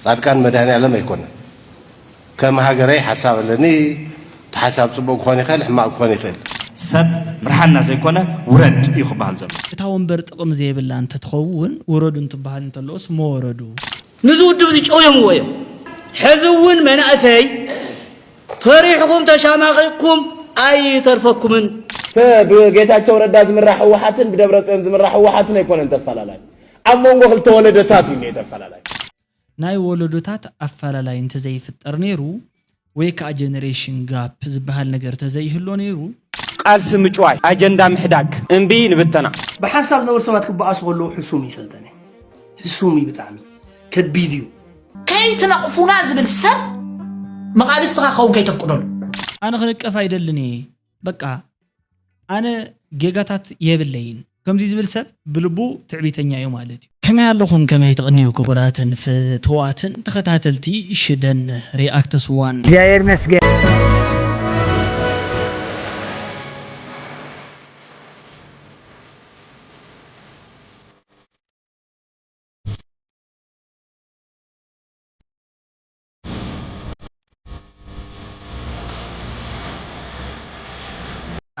ጻድቃን መድኃኔዓለም ኣይኮነን። ከም ሃገረይ ሓሳብ ኣለኒ። እቲ ሓሳብ ጽቡቕ ክኾን ይኽእል፣ ሕማቕ ክኾን ይኽእል። ሰብ ምርሓና ዘይኮነ ውረድ እዩ ክበሃል ዘሎ። እታ ወንበር ጥቕሚ ዘየብላ እንተትኸውን ውረዱ እንትበሃል እንተለዎስ መወረዱ። ንዚ ውድብ እዚ ጨውዮምዎ እዮም። ሕዚ እውን መናእሰይ ፈሪሕኹም ተሻማቒቕኩም ኣይተርፈኩምን። ብጌታቸው ረዳ ዝምራሕ ህወሓትን ብደብረፅዮን ዝምራሕ ህወሓትን ኣይኮነን ተፈላላይ። ኣብ መንጎ ክልተ ወለዶታት እዩ እኒኦ ተፈላላይ። ናይ ወለዶታት ኣፈላላይ እንተዘይፍጠር ነይሩ ወይ ከዓ generation gap ዝበሃል ነገር ተዘይህሎ ነይሩ፣ ቃልሲ ምጭዋይ፣ ኣጀንዳ ምሕዳግ፣ እምቢ ንብተና። ብሓንሳብ ዝነበሩ ሰባት ክበኣሱ ከለዉ ሕሱም እዩ ሰልጠነ። ሕሱም እዩ ብጣዕሚ። ከቢድ እዩ። ከይትነቕፉና ዝብል ሰብ መቓልስትኻ ክኸውን ከይተፍቅደሉ። ኣነ ክንቀፍ ኣይደልን እየ በቃ ኣነ ጌጋታት የብለይን ከምዚ ዝብል ሰብ ብልቡ ትዕቢተኛ እዩ ማለት እዩ። ከመይ ኣለኹም ከመይ ትቕንዩ ክቡራትን ፍትዋትን ተኸታተልቲ ሽደን ሪኣክትስ ዋን። እግዚኣብሔር ይመስገን።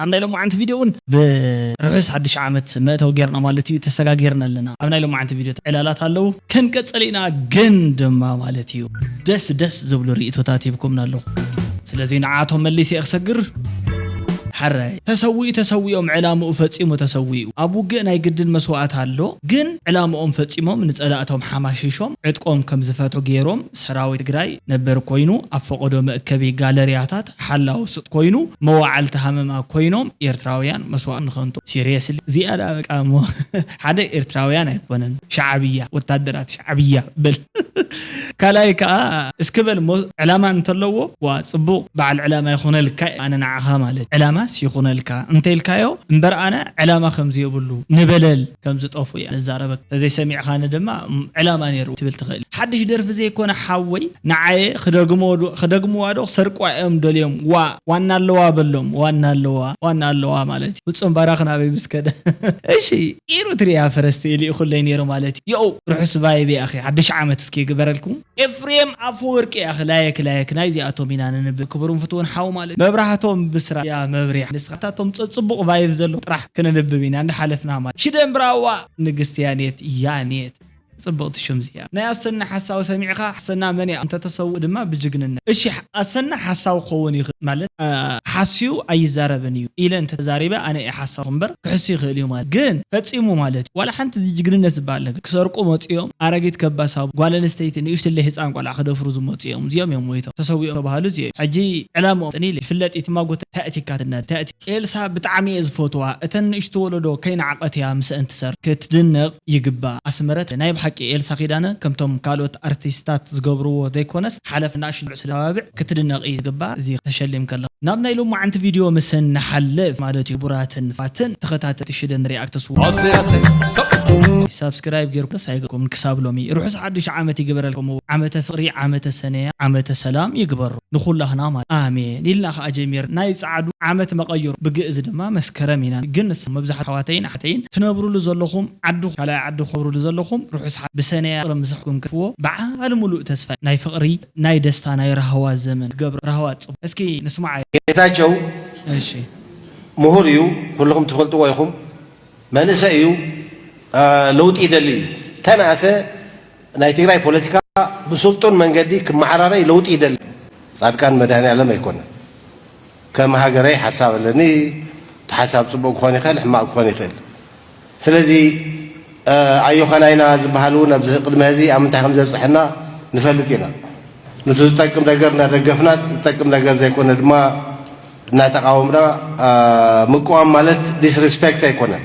ኣብ ናይ ሎማዓንቲ ቪድዮ እውን ብርሑስ ሓድሽ ዓመት መእተዊ ጌርና ማለት እዩ ተሰጋጊርና ኣለና። ኣብ ናይ ሎማዓንቲ ቪድዮ ዕላላት ኣለዉ ክንቀጽል ኢና፣ ግን ድማ ማለት እዩ ደስ ደስ ዝብሉ ርእቶታት ሂብኩምና ኣለኹ። ስለዚ ንዓቶም መሊሰ እየ ክሰግር። ሕራይ ተሰዊኡ ተሰዊኦም ዕላምኡ ፈጺሙ ተሰዊኡ ኣብ ውግእ ናይ ግድን መስዋእቲ ኣሎ ግን ዕላምኦም ፈጺሞም ንጸላእቶም ሓማሺሾም ዕጥቆም ከም ዝፈትሑ ገይሮም ሰራዊት ትግራይ ነበር ኮይኑ ኣብ ፈቐዶ መእከቢ ጋለርያታት ሓላዊ ሱቕ ኮይኑ መዋዕልቲ ሃመማ ኮይኖም ኤርትራውያን መስዋእቶም ንኸንቱ seriously እዚኣ ደኣ በቃ እሞ ሓደ ኤርትራውያን ኣይኮነን ሻዕብያ ወታደራት ሻዕብያ በል ካልኣይ ከዓ እስኪ በል እሞ ዕላማ እንተለዎ ዋ ፅቡቕ በዓል ዕላማ ይኹነልካ ኣነ ንዓኻ ማለት ዕላማስ ይኹነልካ እንተኢልካዮ እምበር ኣነ ዕላማ ከምዘየብሉ ንበለል ከምዝጠፉ እየ ንዛረበካ ተዘይሰሚዕኻኒ ድማ ዕላማ ነይሩ ትብል ትኽእል ሓድሽ ደርፊ ዘይኮነ ሓወይ ንዓየ ክደግምዋ ዶ ክሰርቅዋ እዮም ደልዮም ዋ ዋና ኣለዋ በሎም ዋና ኣለዋ ዋና ኣለዋ ማለት እዩ ፍፁም ባራኽ ናበይ ምስ ከደ እሺ ኢሩ ትሪያ ፈረስቲ ኢሉ ይኹለይ ነይሩ ማለት እዩ ርሑስ ቫይብ ኣኺ ሓድሽ ዓመት እስኪ ግበረልኩም ኤፍሬም ኣፈወርቂ ኣኺ ላየክ ላየክ ናይዚኣቶም ኢና ነንብብ ክቡርን ፍትውን ሓው ማለት መብራህቶም ብስራ ያ መብሪሕ ንስኻታቶም ፅቡቕ ቫይብ ዘሎ ጥራሕ ክንንብብ ኢና እንዳሓለፍና ማለት ሽደን ብራዋ ንግስቲ ያኔት ያኔት ጽብቕቲ ሽም እዚኣ ናይ ኣሰና ሓሳዊ ሰሚዕኻ ኣሰና መን እያ እንተተሰውእ ድማ ብጅግንነት እሺ ኣሰና ሓሳዊ ክኸውን ይኽእል ማለት ሓስዩ ኣይዛረብን እዩ ኢለ እንተተዛሪበ ኣነ እየ ሓሳዊ እምበር ክሕሱ ይኽእል እዩ ማለት ግን ፈጺሙ ማለት እዩ ዋላ ሓንቲ እዚ ጅግንነት ዝበሃል ነገር ክሰርቁ መጺኦም ኣረጊት ከባሳቡ ጓል ኣንስተይቲ ንእሽትለይ ህፃን ቆልዓ ክደፍሩ ዝመፁ እዮም እዚኦም እዮም ሞይቶም ተሰዊኦም ተባሃሉ እዚኦም ሕጂ ዕላምኦም ጥኒል ይፍለጥ እዩ ትማጎተ ታእቲካ ትናድ ታእቲ ኤልሳ ብጣዕሚ እየ ዝፈትዋ እተን ንእሽቱ ወለዶ ከይነዓቐት እያ ምስአን ትሰርሕ ክትድነቕ ይግባእ ኣስመረት ናይ ብሓቂ ኤልሳ ኪዳነ ከምቶም ካልኦት ኣርቲስታት ዝገብርዎ ዘይኮነስ ሓለፍ ናእሽቱ ስድራባብዕ ክትድነቕ እዩ ዝግባእ እዚ ተሸሊም ከለኻ ናብ ናይ ሎማዓንቲ ቪድዮ ምስ ንሓልፍ ማለት እዩ ክቡራትን ፋትን ተኸታተልቲ ሽደን ሪኣክትስ ሳብስክራይብ ጌርኩም ሳይገኩም ክሳብ ሎሚ ርሑስ ሓድሽ ዓመት ይግበረልኩም ዓመተ ፍቕሪ ዓመተ ሰነያ ዓመተ ሰላም ይግበሩ ንኹላህና ማለት ኣሜን ኢልና ከኣ ጀሚር ናይ ጻዕዱ ዓመት መቐየሩ ብግእዝ ድማ መስከረም ኢና ግን ንስ መብዛሕቱ ኣሕዋተይን ኣሕተይን ትነብሩሉ ዘለኹም ዓድኹም ካልኣይ ዓዲ ትነብሩሉ ዘለኹም ርሑስ ሓ ብሰነያ ፍቕሪ ምሳሕኩም ከፍዎ በዓል ሙሉእ ተስፋ ናይ ፍቕሪ ናይ ደስታ ናይ ራህዋ ዘመን ክገብር ራህዋ ጽቡ እስኪ ንስማዓዮ ጌታቸው እሺ ምሁር እዩ ኩልኹም ትፈልጥዎ ኢኹም መንእሰይ እዩ ለውጢ ይደሊ እዩ ተናእሰ ናይ ትግራይ ፖለቲካ ብስልጡን መንገዲ ክመዓራረይ ለውጢ ይደሊ። ፃድቃን መድሃኒኣለም ኣይኮነን። ከም ሃገረይ ሓሳብ ኣለኒ። እቲ ሓሳብ ፅቡቅ ክኾን ይኽእል፣ ሕማቅ ክኾን ይኽእል። ስለዚ ኣዮኻናይና ዝበሃል እውን ኣብዚ ቅድሚ ሕዚ ኣብ ምንታይ ከም ዘብፅሐና ንፈልጥ ኢና። ነቲ ዝጠቅም ነገር እናደገፍና ዝጠቅም ነገር ዘይኮነ ድማ እናተቃወምና ምቅዋም ማለት ዲስሪስፔክት ኣይኮነን።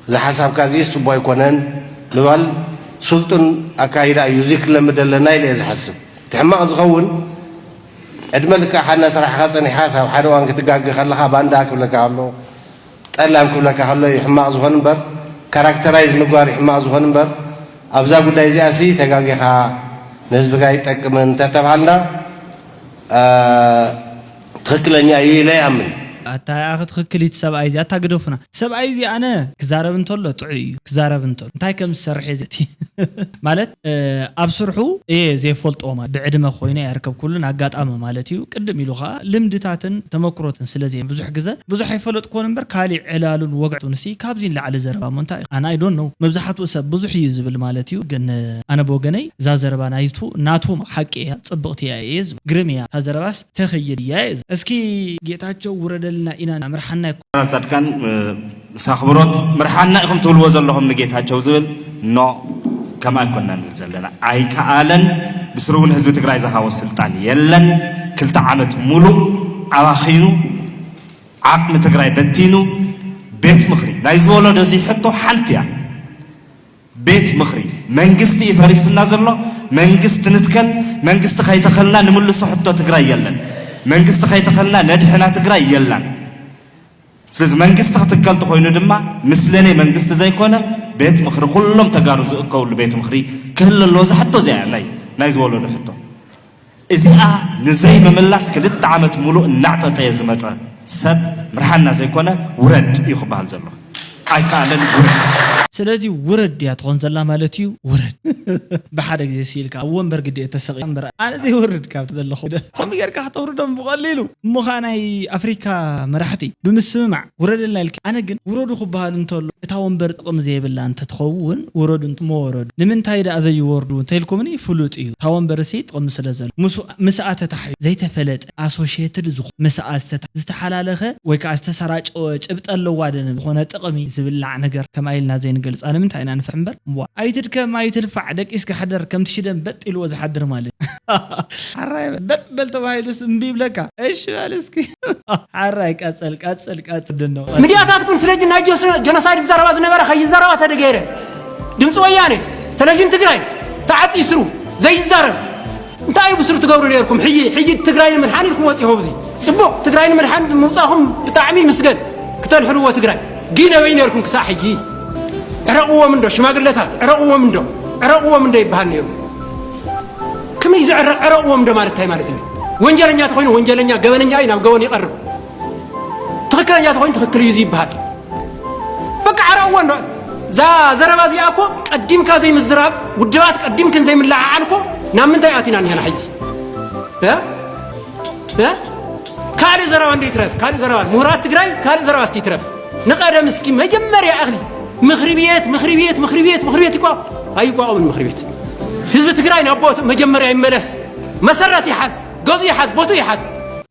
እዚ ሓሳብካ እዚስ ጽቡቕ ኣይኮነን ምባል ስልጡን ኣካይዳ እዩ። እዚ ክለምድ ኣለና ኢለ እየ ዝሓስብ። እቲ ሕማቕ ዝኸውን ዕድመ ልክዕኻ እናሰራሕኻ ጸኒሕካስ ኣብ ሓደ እዋን ክትጋገ ከለኻ ባንዳ ክብለካ ከሎ ጠላም ክብለካ ከሎ እዩ ሕማቕ ዝኾን እምበር ካራክተራይዝ ምግባር እዩ ሕማቕ ዝኾን እምበር ኣብዛ ጉዳይ እዚኣሲ ተጋጊኻ ንህዝብኻ ኣይጠቅምን እንተተባሃልና ትኽክለኛ እዩ ኢለ ይኣምን። ኣታ ኣኺ ትኽክል እቲ ሰብኣይ እዚ ኣታ ግደፉና። ሰብኣይ እዚ ኣነ ክዛረብ እንተሎ ጥዑይ እዩ ክዛረብ እንተሎ እንታይ ከም ዝሰርሕ እየ ዘቲ ማለት ኣብ ስርሑ እየ ዘይፈልጦ ማለት ብዕድመ ኮይነ ያርከብ ኩሉን ኣጋጣሚ ማለት እዩ። ቅድም ኢሉ ከዓ ልምድታትን ተመክሮትን ስለ ዘይ ብዙሕ ግዘ ብዙሕ ኣይፈለጥኮን እምበር ካሊእ ዕላሉን ወግዕቱን ሲ ካብዚ ንላዕሊ ዘረባ ሞ እንታይ ኣነ ኣይዶን ነው መብዛሕትኡ ሰብ ብዙሕ እዩ ዝብል ማለት እዩ። ግን ኣነ ብወገነይ እዛ ዘረባ ናይቱ ናቱ ሓቂ እያ ጽብቕቲ እያ እየ ዝብል ግርም እያ እታ ዘረባስ ተኸይድ እያ እየ ዝብል። እስኪ ጌታቸው ውረደልና ኢና ምርሓና ኣይኮ ጀነራል ጻድቃን ምስ ኣኽብሮት ምርሓና ኢኹም ትብልዎ ዘለኹም ንጌታቸው ዝብል ኖ ከምኣ ኣይኮና ንብል ዘለና ኣይከኣለን። ብስሩ እውን ህዝቢ ትግራይ ዝሃቦ ስልጣን የለን። ክልተ ዓመት ሙሉእ ኣባኺኑ ዓቕሚ ትግራይ በቲኑ ቤት ምኽሪ ናይዚ ወለዶ እዚ ሕቶ ሓንቲ እያ። ቤት ምኽሪ መንግስቲ እዩ ፈሪስና ዘሎ። መንግስቲ ንትከል። መንግስቲ ከይተኸልና ንምልሶ ሕቶ ትግራይ የለን። መንግስቲ ከይተኸልና ነድሕና ትግራይ የላን። ስለዚ መንግስቲ ክትከል ተኾይኑ ድማ ምስለኔ መንግስቲ ዘይኮነ ቤት ምኽሪ ኩሎም ተጋሩ ዝእከብሉ ቤት ምኽሪ ክህሉ ኣለዎ። እዛ ሕቶ እዚኣ እያ ናይ ናይዚ ወለዶ ሕቶ። እዚኣ ንዘይምምላስ ክልተ ዓመት ሙሉእ እናዕጠጠየ ዝመፀ ሰብ ምርሓና ዘይኮነ ውረድ እዩ ክበሃል ዘሎ። ኣይከኣለን ውረድ። ስለዚ ውረድ እያ ትኾን ዘላ ማለት እዩ። ውረድ ብሓደ ግዜ ስኢልካ ኣብ ወንበር ግዲ ተሰቒ እምበር ኣነ ዘይወርድ ካብ ዘለኹ ከምኡ ጌርካ ክተውርዶም ብቐሊሉ እሞ ኸዓ ናይ ኣፍሪካ መራሕቲ ብምስምማዕ ውረደልና ኢልካ ኣነ ግን ውረዱ ክበሃል እንተሎ እታ ወንበር ጥቕሚ ዘይብላ እንተትኸውን ውረዱ እሞ ወረዱ ንምንታይ ደኣ ዘይወርዱ እንተኢልኩምኒ ፍሉጥ እዩ እታ ወንበርሲ ጥቕሚ ስለ ዘሎ ምስኣ ተታሒዙ ዘይተፈለጠ ኣሶሽየትድ ዝኾነ ምስኣ ዝተሓላለኸ ወይ ከዓ ዝተሰራጨወ ጭብጢ ኣለዋ ዶ ዝኾነ ጥቕሚ ዝብላዕ ነገር ከምኣ ኢልና ዘይንገልፃ ንምንታይ ኢና ንፈርሕ እምበር እዋ ኣይትድከም ኣይትልፋዕ ደቂስካ ሕደር ከምቲ ሽደን በጥ ኢልዎ ዝሓድር ማለት እዩ ሓራይ በጥ በል ተባሂሉስ እምቢ ይብለካ እሺ በል እስኪ ሓራይ ቀፅል ቀፅል ቀፅል ድነው ሚድያታት እውን ስለ ናይ ጆኖሳይድ ዝዛረባ ዝነበራ ከይዛረባ ተደገይረ ድምፂ ወያነ ተለቪዥን ትግራይ ተዓፂ ስሩ ዘይዛረብ እንታይ እዩ ብስሩ ትገብሩ ነርኩም ሕጂ ሕጂ ትግራይ ንምድሓን ኢልኩም ወፂኹም ኣብዚ ፅቡቕ ትግራይ ንምድሓን ምውፃኹም ብጣዕሚ ይምስገን ክተድሕንዎ ትግራይ ግን ኣበይ ነርኩም ክሳዕ ሕጂ ዕረቕዎም እንዶ ሽማግለታት ዕረቕዎም እንዶ ዕረቕዎም እንዶ ይበሃል ነይሩ ከመይ ዝዕረቕ ዕረቕዎም እንዶ ማለት እንታይ ማለት እዩ ወንጀለኛ ተኾይኑ ወንጀለኛ ገበነኛ እዩ ናብ ገበን ይቐርብ ትኽክለኛ ተኾይኑ ትኽክል እዩ ይበሃል በቃ ዕረቕዎ እንዶ እዛ ዘረባ እዚኣ እኮ ቀዲምካ ዘይምዝራብ ውድባት ቀዲምክን ዘይምልዓዓል እኮ ናብ ምንታይ ኣቲና እኒሀና ሕጂ ካልእ ዘረባ እንደ ይትረፍ ካልእ ዘረባ ምሁራት ትግራይ ካልእ ዘረባ እስቲ ይትረፍ ንቐደም እስኪ መጀመርያ እኽሊ ምኽሪ ቤት ምኽሪ ቤት ምኽሪ ቤት ምኽሪ ቤት ይቋ ኣይቋቆምን ምኽሪ ቤት ህዝቢ ትግራይ ናብ ቦቱ መጀመርያ ይመለስ መሰረት ይሓዝ ገዙ ይሓዝ ቦቱ ይሓዝ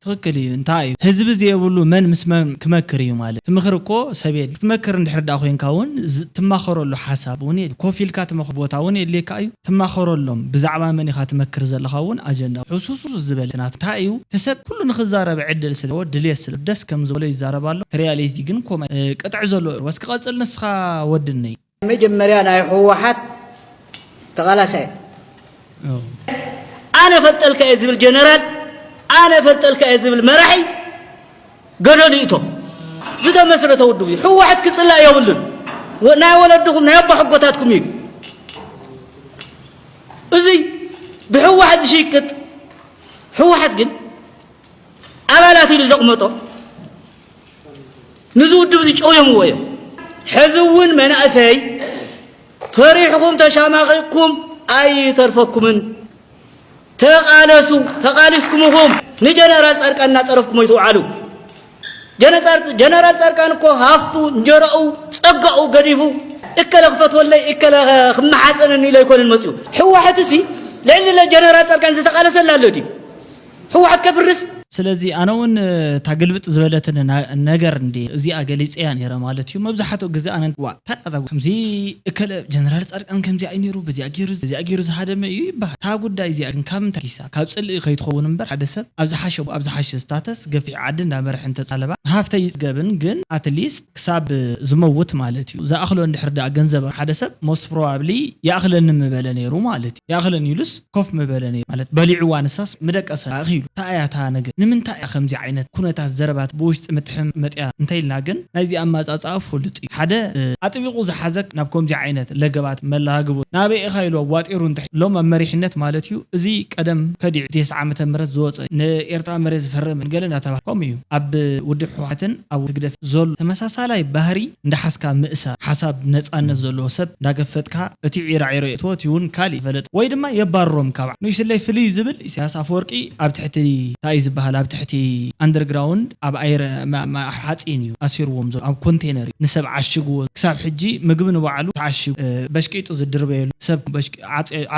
ትኽክል እዩ እንታይ እዩ ህዝቢ ዝየብሉ መን ምስ መን ክመክር እዩ ማለት ትምኽር እኮ ሰብ የድሊ ክትመክር እንድሕር ዳ ኮይንካ እውን ትማኸረሉ ሓሳብ እውን የድሊ ኮፍ ኢልካ ትመኽር ቦታ እውን የድልየካ እዩ ትማኸረሎም ብዛዕባ መን ኢኻ ትመክር ዘለኻ እውን ኣጀንዳ ሕሱስ ዝበለ ናት እንታይ እዩ እቲ ሰብ ኩሉ ንኽዛረብ ዕድል ስለ ድልየት ስለ ደስ ከም ዝበሎ ይዛረብ ኣሎ እቲ ሪያሊቲ ግን ኮመ ቅጥዕ ዘሎ ወስ ክቐፅል ንስኻ ወድነይ መጀመርያ ናይ ህወሓት ተቓላሳይ ኣነ ፈልጠልካ እየ ዝብል ጀነራል ኣነ ፈልጠልካ እየ ዝብል መራሒ ገደሉ እቶም ዝተመስረተ ውድብ እዩ ህወሓት ክፅላእ የብሉን ናይ ወለድኹም ናይ ኣቦ ሕጎታትኩም እዩ እዙይ ብህወሓት ዝሽቅጥ ህወሓት ግን ኣባላት ኢሉ ዘቕመጦ ንዚ ውድብ እዚ ጨውዮምዎ እዮም። ሕዚ እውን መናእሰይ ፈሪሕኹም ተሻማቒቕኩም ኣይተርፈኩምን። ተቓለሱ፣ ተቓሊስኩም ኢኹም ንጀነራል ፃድቃን እናፀረፍኩም ኣይትውዓሉ። ጀነራል ፃድቃን እኮ ሃፍቱ፣ እንጀራኡ፣ ፀጋኡ ገዲፉ እከለ ክፈትወለይ እከለ ክመሓፀነኒ ኢሉ ኣይኮነን መፂኡ። ህወሓትሲ ልዕሊ ጀነራል ፃድቃን ዝተቓለሰላ ኣሎ ድዩ? ህወሓት ከፍርስ ስለዚ ኣነ እውን እታ ግልብጥ ዝበለትን ነገር እንዲ እዚኣ ገሊፀያ ነይረ ማለት እዩ መብዛሕትኡ ግዜ ኣነ ዋ እንታይ ኣታ ከምዚ እከለ ጀነራል ፃድቃን ከምዚ ኣይ ነይሩ በዚኣ ገይሩ እዚኣ ገይሩ ዝሃደመ እዩ ይበሃል እታ ጉዳይ እዚኣ ግን ካብ ምንታይ ኪሳ ካብ ፅልኢ ከይትኸውን እምበር ሓደ ሰብ ኣብ ዝሓሸ ኣብ ዝሓሸ ስታተስ ገፊሕ ዓዲ እንዳመርሐ እንተፃለባ ሃፍተይ ይፅገብን ግን ኣትሊስት ክሳብ ዝመውት ማለት እዩ ዝኣኽሎ እንድሕር ደኣ ገንዘብ ሓደ ሰብ most probably ይኣኽለኒ ምበለ ነይሩ ማለት እዩ ይኣኽለኒ ኢሉስ ኮፍ ምበለ ነይሩ ማለት በሊዕዋ ንሳስ ምደቀሰ ኣኺሉ እንታይ እያ እታ ነገር ንምንታይ እያ ከምዚ ዓይነት ኩነታት ዘረባት ብውሽጢ ምትሕም መጥያ እንተኢልና ግን ናይዚ ኣመጻጽኣ ፍሉጥ እዩ። ሓደ ኣጥቢቑ ዝሓዘክ ናብ ከምዚ ዓይነት ለገባት መላግቦ ናበይ ኢኻ ኢሉ ኣዋጢሩ እንተ ሎም ኣብ መሪሕነት ማለት እዩ። እዚ ቀደም ከዲዑ ቴስዓ ዓመተ ምህረት ዝወፀ ንኤርትራ መሬት ዝፈርም ገለ እናተባህለ ከምኡ እዩ። ኣብ ውድብ ህወሓትን ኣብ ህግደፍ ዘሎ ተመሳሳላይ ባህሪ እንዳሓዝካ ምእሳር፣ ሓሳብ ነጻነት ዘለዎ ሰብ እንዳገፈጥካ እቲ ዒራዒሮ የእትዎ፣ እቲ እውን ካልእ ይፈለጥ ወይ ድማ የባርሮም ካብ ንእሽለይ ፍልይ ዝብል ኢሳያስ ኣፈወርቂ ኣብ ትሕቲ እንታይ እዩ ዝበሃል ኣብ ትሕቲ ኣንደርግራውንድ ኣብ ኣይረ ሓፂን እዩ ኣሲርዎም ዘሎ ኣብ ኮንቴነር እዩ ንሰብ ዓሽግዎ ክሳብ ሕጂ ምግቢ ንባዕሉ ተዓሽጉ በሽቂጡ ዝድርበየሉ ሰብ በሽቂ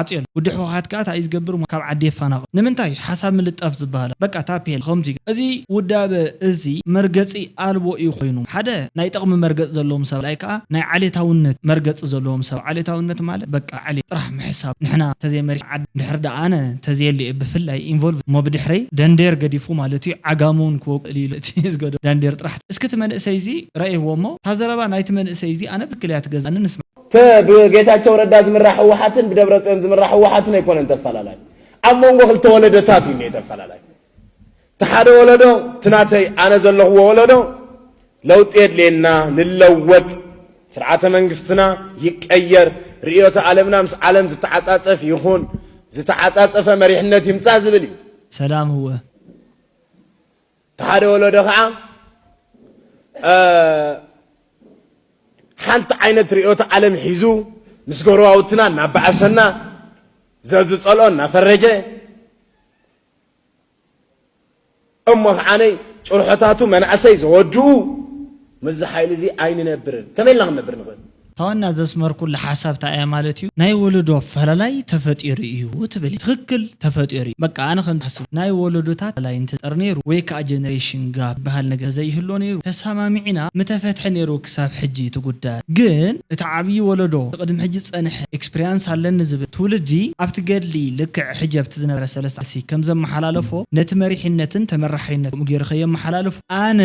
ዓፅየሉ ውድብ ህወሓት ከዓ እንታይ እዩ ዝገብር ካብ ዓዲ የፋናቕ ንምንታይ ሓሳብ ምልጣፍ ዝበሃል በቃ ታፔላ ከምዚ እዚ ውዳበ እዚ መርገፂ ኣልቦ እዩ ኮይኑ ሓደ ናይ ጠቕሚ መርገፂ ዘለዎም ሰብ ላይ ከዓ ናይ ዓሌታውነት መርገፂ ዘለዎም ሰብ ዓሌታውነት ማለት በቃ ዓሌት ጥራሕ ምሕሳብ ንሕና ተዘይመሪሕ ዓዲ ድሕር ደኣ ኣነ ተዘየለ ብፍላይ ኢንቮልቭ ሞ ብድሕረይ ደንዴር ገዲፉ ማለት እዩ ዓጋመውን ክወቅል ኢሉ እቲ ዝገዶ ደንዴር ጥራሕ እስኪ እቲ መንእሰይ እዚ ረእይዎ እሞ እታ ዘረባ ናይቲ መንእሰይ እዚ ኣነ ብክልያ ትገዛኒ ንስማ ተ- ብጌታቸው ረዳ ዝምራሕ ህወሓትን ብደብረፅዮን ዝምራሕ ህወሓትን ኣይኮነን ተፈላላይ ኣብ መንጎ ክልተ ወለደታት እዩ እኒአ ተፈላላይ እቲ ሓደ ወለዶ እቲ ናተይ ኣነ ዘለኽዎ ወለዶ ለውጢ የድልየና ንለወጥ ስርዓተ መንግስትና ይቀየር ርእዮተ ዓለምና ምስ ዓለም ዝተዓፃፀፍ ይኹን ዝተዓፃፀፈ መሪሕነት ይምፃእ ዝብል እዩ ሰላም ህወ እቲ ሓደ ወለዶ ከዓ ሓንቲ ዓይነት ርእዮተ ዓለም ሒዙ ምስ ጎረባውትና እናበኣሰና ዘዝፀልኦ እናፈረጀ እሞ ከዓነይ ጭርሖታቱ መናእሰይ ዘወድኡ ምስዚ ሓይሊ እዚ ኣይንነብርን ከመይ ኢልና ክንነብር ንኽእል ታዋና ዘስመርኩሉ ሓሳብ እንታይ እያ ማለት እዩ ናይ ወለዶ ኣፈላላይ ተፈጢሩ እዩ ትብል ትኽክል ተፈጢሩ እዩ በቃ ኣነ ከም ዝሓስብ ናይ ወለዶታት ኣፈላላይ እንተጠር ነይሩ ወይ ከዓ ጀነሬሽን ጋፕ ዝበሃል ነገር ዘይህሎ ነይሩ ተሰማሚዕና ምተፈትሐ ነይሩ ክሳብ ሕጂ እቲ ጉዳይ ግን እቲ ዓብዪ ወለዶ ቅድሚ ሕጂ ዝፀንሐ ኤክስፒሪያንስ ኣለኒ ዝብል ትውልዲ ኣብቲ ገድሊ ልክዕ ሕጂ ኣብቲ ዝነበረ ሰለስተ ዓመት ከም ዘመሓላለፎ ነቲ መሪሕነትን ተመራሒነት ከምኡ ገይሩ ከየመሓላልፎ ኣነ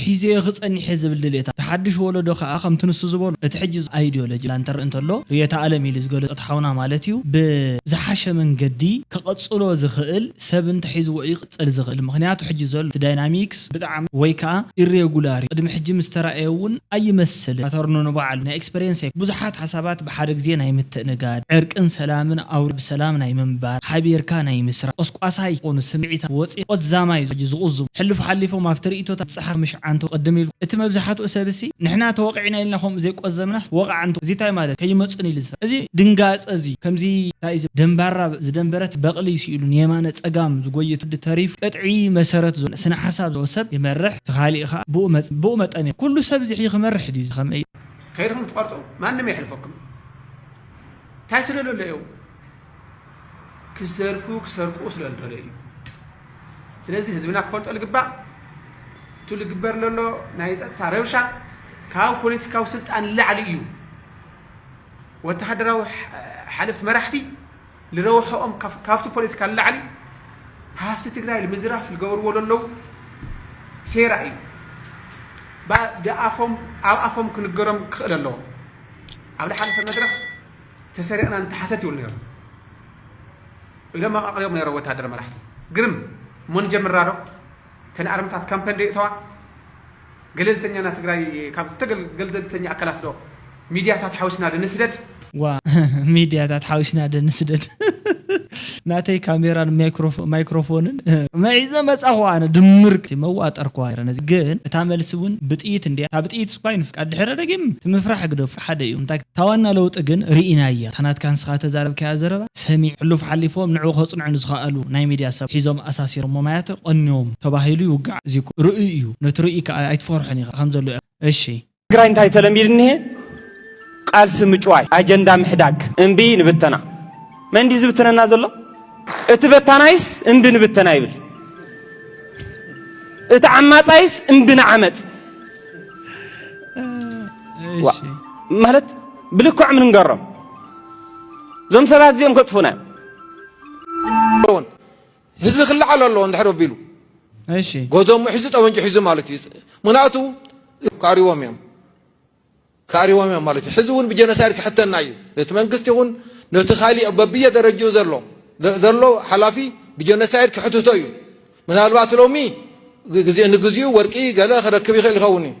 ሒዘዮ ክፀኒሐ ዝብል ድሌታ እቲ ሓድሽ ወለዶ ከዓ ከምቲ ንሱ ዝበሎ እቲ ሕጂ ኣይዲዮሎጂ ላንተር እንተሎ ርእየተ ኣለም ኢሉ ዝገለፆ እቲ ሓውና ማለት እዩ ብዝሓሸ መንገዲ ክቐፅሎ ዝኽእል ሰብ እንተሒዝዎ እዩ ክቕፅል ዝኽእል ምኽንያቱ ሕጂ ዘሎ እቲ ዳይናሚክስ ብጣዕሚ ወይ ከዓ ኢሬጉላር እዩ ቅድሚ ሕጂ ምስ ተራእየ እውን ኣይመስልን ኣተርኖ ንባዕሉ ናይ ኤክስፐሪንስ ብዙሓት ሓሳባት ብሓደ ግዜ ናይ ምትእንጋድ ዕርቅን ሰላምን ኣውር ብሰላም ናይ ምንባር ሓቢርካ ናይ ምስራ ቆስቋሳይ ዝኾኑ ስምዒታት ወፂ ቆዛማይ ዝቁዙ ሕልፉ ሓሊፎም ኣብቲ ርእይቶታት ብፀሓፍ ምሽ ዓንቶ ቅድም ኢሉ እቲ መብዛሕትኡ ሰብሲ ንሕና ተወቂዕና ኢልና ከምኡ ዘይቆዘምናስ ወቃዕንቶ እዚ እንታይ ማለት ከይመፁን ኢሉ ዝፈ እዚ ድንጋፀ እዚ ከምዚ እንታይ እዚ ደንባራ ዝደንበረት በቕሊ ስኢሉ ንየማነ ፀጋም ዝጎይት ወዲ ተሪፍ ቅጥዒ መሰረት ዝኾነ ስነ ሓሳብ ዘለዎ ሰብ ይመርሕ እቲ ካሊእ ከዓ ብኡ መጠን እዩ ኩሉ ሰብ እዚ ክመርሕ ድዩ ከመይ ከይድኩም ትቆርፁ ማንም የሕልፈኩም እንታይ ስለለሎ እዩ ክዘርፉ ክሰርቁ ስለልደለዩ እዩ ስለዚ ህዝብና ክፈልጦ ልግባእ እቱ ልግበር ለሎ ናይ ፀጥታ ረብሻ ካብ ፖለቲካዊ ስልጣን ላዕሊ እዩ ወተሃደራዊ ሓለፍቲ መራሕቲ ልረውሐኦም ካብቲ ፖለቲካ ላዕሊ ሃፍቲ ትግራይ ልምዝራፍ ልገበርዎ ለለዉ ሴራ እዩ ብኣፎም ኣብ ኣፎም ክንገሮም ክኽእል ኣለዎ ኣብ ልሓለፈ መድረክ ተሰሪቕና ንተሓተት ይብሉ ነይሮም ኢሎም ኣቃቕሪቦም ነይሮም ወታደር መራሕቲ ግርም እሞ ንጀምራ ዶ እተን ኣርምታት ካምፐን ደይእተዋ ገለልተኛና ትግራይ ካብ ገለልተኛ ኣካላት ዶ ሚድያታት ሓዊስና ዶ ንስደድ ዋ ሚድያታት ሓዊስና ዶ ንስደድ ናተይ ካሜራን ማይክሮፎንን መዒዘ መጻኹ ኣነ ድምር መዋጠርኩዋ ነዚ ግን እታ መልሲ እውን ብጥይት እንድያ እታ ብጥይት ስኳ ይንፍቃ ድሕረ ደጊም ትምፍራሕ ግደፉ ሓደ እዩ እንታይ ታዋና ለውጢ ግን ርኢናያ እታ ናትካ ንስኻ ተዛረብካያ ዘረባ ሰሚዕ ሕሉፍ ሓሊፎም ንዑ ከጽንዑ ንዝኸኣሉ ናይ ሚድያ ሰብ ሒዞም ኣሳሲሮሞ ማለት ቀንዮም ተባሂሉ ይውጋዕ እዚ ርኡይ እዩ ነቲ ርኡይ ከዓ ኣይትፈርሖን ኢኻ ከም ዘሎ እሺ ትግራይ እንታይ ተለሚዱ እኒሀ ቃልሲ ምጭዋይ ኣጀንዳ ምሕዳግ እምቢ ንብተና መን ድዩ ዝብትነና ዘሎ እቲ በታናይስ እምቢ ንብተና ይብል እቲ ዓማፃይስ እምቢ ንዓመፅ ማለት ብልክዖም ንንገሮም እዞም ሰባት እዚኦም ከጥፉና እዮም ህዝቢ ክለዓል ኣለዎ እንድሕር ኣቢሉ ገዞም ሒዙ ጠበንጂ ሒዙ ማለት እዩ ምክንያቱ ካሪዎም እዮም ካሪዎም እዮም ማለት እዩ ሕዚ እውን ብጀነሳይድ ክሕተና እዩ ነቲ መንግስቲ እውን ነቲ ካሊእ በብየ ደረጅኡ ዘሎ ዘሎ ሓላፊ ብጀነሳይድ ክሕትቶ እዩ ምናልባት ሎሚ ግዜ ንግዚኡ ወርቂ ገለ ክረክብ ይኽእል ይኸውን እዩ።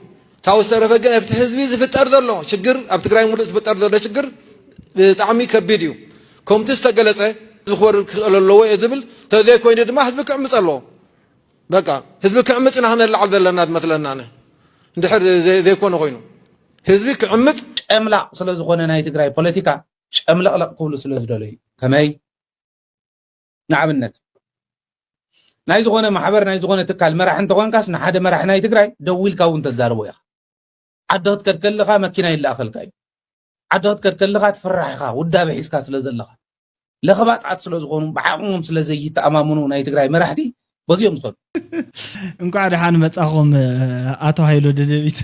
ካብኡ ዝተረፈ ግን ኣብቲ ህዝቢ ዝፍጠር ዘሎ ሽግር፣ ኣብ ትግራይ ሙሉእ ዝፍጠር ዘሎ ሽግር ብጣዕሚ ከቢድ እዩ። ከምቲ ዝተገለጸ ዝኽበር ክኽእል ኣለዎ እየ ዝብል፣ ተዘይኮይኑ ድማ ህዝቢ ክዕምፅ ኣለዎ። በቃ ህዝቢ ክዕምፅ ኢና ክነላዓል ዘለና ዝመስለና ኣነ። እንድሕር ዘይ- ዘይኮነ ኮይኑ ህዝቢ ክዕምፅ ጨምላቕ ስለ ዝኾነ ናይ ትግራይ ፖለቲካ ጨምለቕለቕ ክብሉ ስለ ዝደለዩ ከመይ ንኣብነት ናይ ዝኾነ ማሕበር ናይ ዝኾነ ትካል መራሒ እንተኾንካስ ንሓደ መራሒ ናይ ትግራይ ደዊልካ እውን ተዛርቦ ኢኻ። ዓዲ ክትከድ ከለኻ መኪና ይለኣኸልካ እዩ። ዓዲ ክትከድ ከለኻ ትፍራሕ ኢኻ ውዳበ ሒዝካ ስለ ዘለኻ። ለኽባጣት ስለ ዝኾኑ ብዓቕሞም ስለ ዘይተኣማምኑ ናይ ትግራይ መራሕቲ በዚኦም ዝኾኑ። እንኳዕ ደሓን መጻኹም ኣቶ ሃይሎ ደደቢት።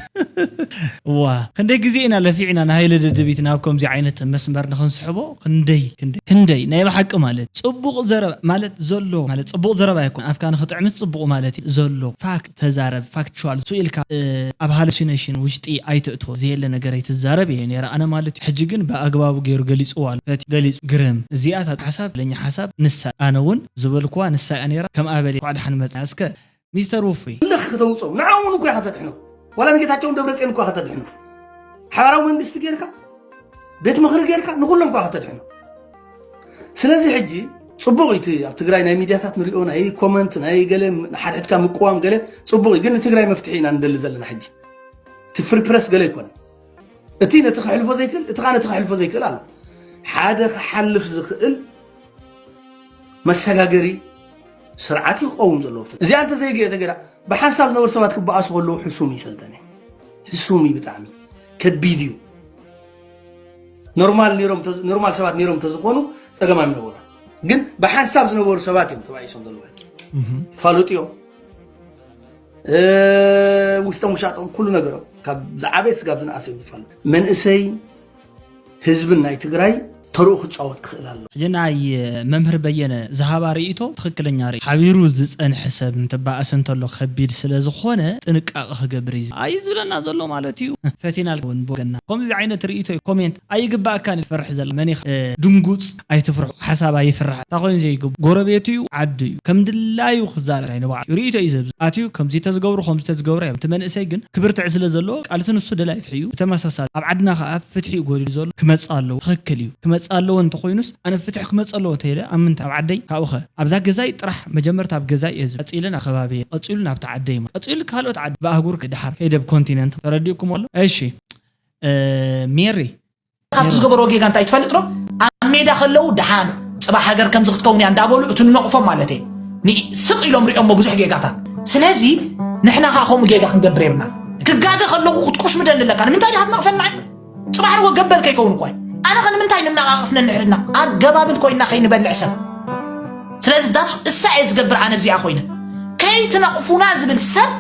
ዋ ክንደይ ግዜ ኢና ለፊዕና ንሃይለ ደደቢት ናብ ከምዚ ዓይነት መስመር ንክንስሕቦ ክንደይ ክንደይ ክንደይ ናይ ብሓቂ ማለት ጽቡቕ ዘረባ ማለት ዘሎ ማለት ጽቡቕ ዘረባ ይኮን ኣፍካ ንክጥዕምስ ጽቡቕ ማለት እዩ ዘሎ ፋክት ተዛረብ ፋክቹዋል ሱ ኢልካ ኣብ ሃሉሲኔሽን ውሽጢ ኣይትእቶ ዘየለ ነገር ኣይትዛረብ እየ ነረ ኣነ ማለት እዩ ሕጂ ግን ብኣግባቡ ገይሩ ገሊፅዎ ኣሎ ፈትዩ ገሊፁ ግርም እዚኣ ሓሳብ ለኛ ሓሳብ ንሳ ኣነ እውን ዝበልኩዋ ንሳ እያ ነራ ከም ኣበል ኳዕ ደሓን መፅና እስከ ሚስተር ውፉይ እልኽ ከተውፅኦም ንዕኦም እውን እኮ ኢኻ ተድሕኖ ዋላ ንጌታቸውን ደብረፅዮን እኳ ከተድሕኖ ሓባራዊ መንግስቲ ጌርካ ቤት ምኽሪ ጌርካ ንኩሎም እኳ ከተድሕኖ ስለዚ ሕጂ ፅቡቅ እዩ እቲ ኣብ ትግራይ ናይ ሚድያታት ንሪኦ ናይ ኮመንት ናይ ገለ ሓድሕድካ ምቅዋም ገለ ፅቡቅ እዩ ግን ንትግራይ መፍትሒ ኢና ንደሊ ዘለና ሕጂ እቲ ፍሪ ፕረስ ገለ ኣይኮነን እቲ ነቲ ክሕልፎ ዘይክእል እቲ ከዓ ነቲ ክሕልፎ ዘይክእል ኣሎ ሓደ ክሓልፍ ዝኽእል መሰጋገሪ ስርዓት እዩ ክኸውን ዘለዎ እዚኣ እንተዘይገ ተገራ ብሓንሳብ ዝነበሩ ሰባት ክበኣሱ ከለዉ ሕሱም እዩ ሰልጠነ ሕሱም እዩ ብጣዕሚ ከቢድ እዩ ኖርማል ኖርማል ሰባት ነይሮም እንተዝኾኑ ፀገም ኣይምነበሮን ግን ብሓንሳብ ዝነበሩ ሰባት እዮም ተባኢሶም ዘለዉ ይፋለጡ እዮም ውሽጦም ውሻጦም ኩሉ ነገሮም ካብ ዝዓበየ ስጋብ ዝነኣሰ እዮም ዝፋለጡ መንእሰይ ህዝብን ናይ ትግራይ ተርኡ ክፃወት ክኽእል ኣሎ ሕጂ ናይ መምህር በየነ ዝሃባ ርእይቶ ትኽክለኛ ርእይቶ ሓቢሩ ዝፀንሐ ሰብ እንትበኣስ እንተሎ ከቢድ ስለ ዝኾነ ጥንቃቐ ክገብር እዩ ኣዩ ዝብለና ዘሎ ማለት እዩ ፈቲና እውን ብወገና ከምዚ ዓይነት ርእይቶ ኮሜንት ኣይግባእካን ትፈርሕ ዘላ መን ድንጉፅ ኣይትፍርሑ ሓሳብ ኣይፍራሕ እንታይ ኮይኑ ዘይግቡ ጎረቤቱ እዩ ዓዱ እዩ ከም ድላዩ ክዛረብ ናይ ንባዕ ርእይቶ እዩ ዘብዝ ኣትዩ ከምዚ ተዝገብሩ ከምዚ ተዝገብሩ እዮም እቲ መንእሰይ ግን ክብርትዕ ስለ ዘለዎ ቃልሲ ንሱ ደላይ ፍትሒ እዩ ብተመሳሳሊ ኣብ ዓድና ከዓ ፍትሒ እዩ ጎዲሉ ዘሎ ክመፅእ ኣለዎ ትኽክል እዩ ክመፅእ ኣለዎ እንተኮይኑስ ኣነ ፍትሒ ክመፅእ ኣለዎ ተይለ ኣብ ምንታይ ኣብ ዓደይ ካብኡኸ ኣብዛ ገዛይ ጥራሕ መጀመርታ ኣብ ገዛይ እየ ዝብል ቀፂሉ ናብ ከባቢ ቀፂሉ ናብቲ ዓደይ ማለት ቀፂሉ ካልኦት ዓዲ ብኣህጉር ድሓር ከይደ ብኮንቲነንት ተረዲእኩም ኣሎ እሺ ሜሪ ካብቲ ዝገበርዎ ጌጋ እንታይ ትፈልጥ ዶ ኣብ ሜዳ ከለዉ ደሓን ፅባሕ ሃገር ከምዚ ክትከውን እያ እንዳበሉ እቲ ንነቕፎም ማለት እየ ስቕ ኢሎም ሪኦሞ ብዙሕ ጌጋታት ስለዚ ንሕና ከዓ ከምኡ ጌጋ ክንገብር የብልና ክጋገ ከለኹ ክትቁሽምደኒ ኣለካ ንምንታይ ዲኻ ትነቕፈና ፅባሕ ንጎ ገበል ከይከውን እኳ ኣነ ከ ንምንታይ ንናቓቕፍ ነንሕድና ኣገባብን ኮይንና ከይንበልዕ ሰብ ስለዚ ዳስ እሳ እየ ዝገብር ኣነ ብዚኣ ኮይነ ከይትነቕፉና ዝብል ሰብ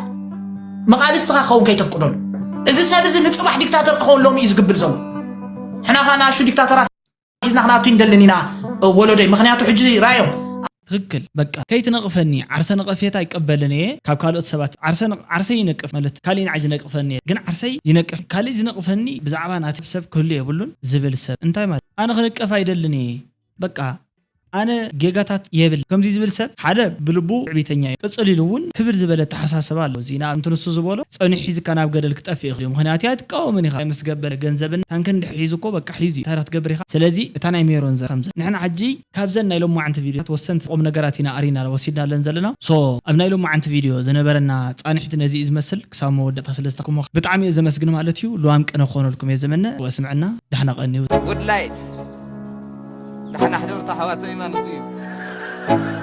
መቓልስትኻ ክኸውን ከይተፍቅደሉ እዚ ሰብ እዚ ንፅባሕ ዲክታተር ክኸውን ሎሚ እዩ ዝግብል ዘሎ ሕና ኸዓ ንኣሹ ዲክታተራት ሒዝና ክነኣቱ ይንደልን ኢና ወለዶይ ምኽንያቱ ሕጂ ራዮም ትክክል በቃ ከይትነቕፈኒ ዓርሰ ነቐፌታ ኣይቀበልን እየ ካብ ካልኦት ሰባት ዓርሰ ዓርሰይ ይነቅፍ ማለት ካሊእ ንዓይ ዝነቅፈኒ እየ ግን ዓርሰይ ይነቅፍ ካሊእ ዝነቕፈኒ ብዛዕባ ናቲ ሰብ ክህሉ የብሉን ዝብል ሰብ እንታይ ማለት ኣነ ክንቀፍ ኣይደልን እየ በቃ ኣነ ጌጋታት የብል ከምዚ ዝብል ሰብ ሓደ ብልቡ ዕቢተኛ እዩ ቅፅል ኢሉ እውን ክብር ዝበለ ተሓሳስባ ኣሎ እዚ ንኣብነት ንሱ ዝበሎ ፀኒሑ ሒዝካ ናብ ገደል ክጠፍእ ይኽእል እዩ ምክንያቱ ኣይትቃወምን ኢኻ ምስ ገበረ ገንዘብን ታንክን ድሕር ሒዙ እኮ በቃ ሒዙ እዩ እንታይ ትገብር ኢኻ ስለዚ እታ ናይ ሜሮን ዘ ከምዘ ንሕና ሕጂ ካብዘን ናይ ሎማዓንቲ ቪድዮታት ወሰንቲ ቁም ነገራት ኢና ኣሪና ወሲድናለን ዘለና ሶ ኣብ ናይ ሎማዓንቲ ቪድዮ ዝነበረና ፃንሒት ነዚ እዩ ዝመስል ክሳብ መወዳእታ ስለ ዝተኽሞ ብጣዕሚ እየ ዘመስግን ማለት እዩ ልዋም ቅነ ክኾነልኩም እየ ዝምነ ወስምዐና ዳሕና ቀንዩ Good light ዳሕና ሕደሩ ተሓዋተይ ማለት እዩ